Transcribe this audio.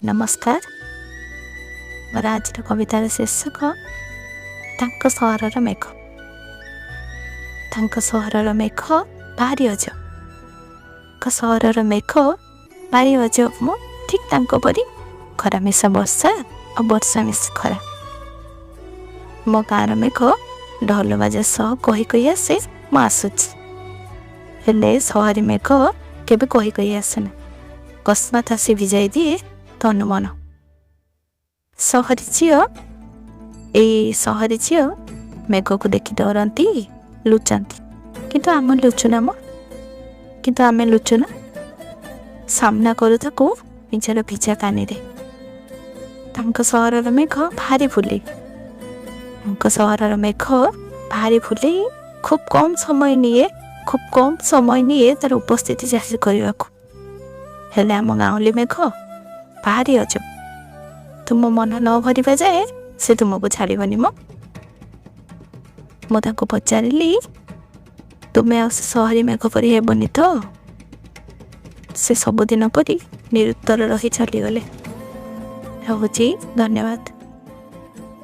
ନମସ୍କାର। ମୋର ଆଜିର କବିତାର ଶୀର୍ଷକ ତାଙ୍କ ସହରର ମେଘ। ତାଙ୍କ ସହରର ମେଘ ଭାରି ଅଜବ। ତାଙ୍କ ସହରର ମେଘ ଭାରି ଅଜବ। ମୁଁ ଠିକ୍ ତାଙ୍କ ପରି, ଖରା ମିଶା ବର୍ଷା ଆଉ ବର୍ଷା ମିଶା ଖରା। ମୋ ଗାଁର ମେଘ ଢୋଲ ବାଜା ସହ କହି କହି ଆସେ, ମୁଁ ଆସୁଛି। ହେଲେ ସହରୀ ମେଘ କେବେ କହି କହି ଆସେନା, ଅକସ୍ମାତ୍ ଆସି ଭିଜାଇ ଦିଏ ତନୁ ମନ। ସହରୀ ଝିଅ, ଏଇ ସହରୀ ଝିଅ ମେଘକୁ ଦେଖି ଡରନ୍ତି, ଲୁଚାନ୍ତି। କିନ୍ତୁ ଆମେ ଲୁଚୁନା ମ, କିନ୍ତୁ ଆମେ ଲୁଚୁନା, ସାମ୍ନା କରୁ ତାକୁ ନିଜର ଭିଜା କାନିରେ। ତାଙ୍କ ସହରର ମେଘ ଭାରି ଫୁଲେଇ। ତାଙ୍କ ସହରର ମେଘ ଭାରି ଫୁଲେଇ। ଖୁବ୍ କମ୍ ସମୟ ନିଏ, ଖୁବ୍ କମ୍ ସମୟ ନିଏ ତାର ଉପସ୍ଥିତି ଜାହିର କରିବାକୁ। ହେଲେ ଆମ ଗାଉଁଲି ମେଘ ଭାରି ଅଜବ। ତୁମ ମନ ନ ଭରିବା ଯାଏ ସେ ତୁମକୁ ଛାଡ଼ିବନି ମ। ମୁଁ ତାଙ୍କୁ ପଚାରିଲି, ତୁମେ ଆଉ ସେ ସହରୀ ମେଘ ପରି ହେବନି ତ? ସେ ସବୁଦିନ ପରି ନିରୁତ୍ତର ରହି ଚାଲିଗଲେ। ରହୁଛି, ଧନ୍ୟବାଦ।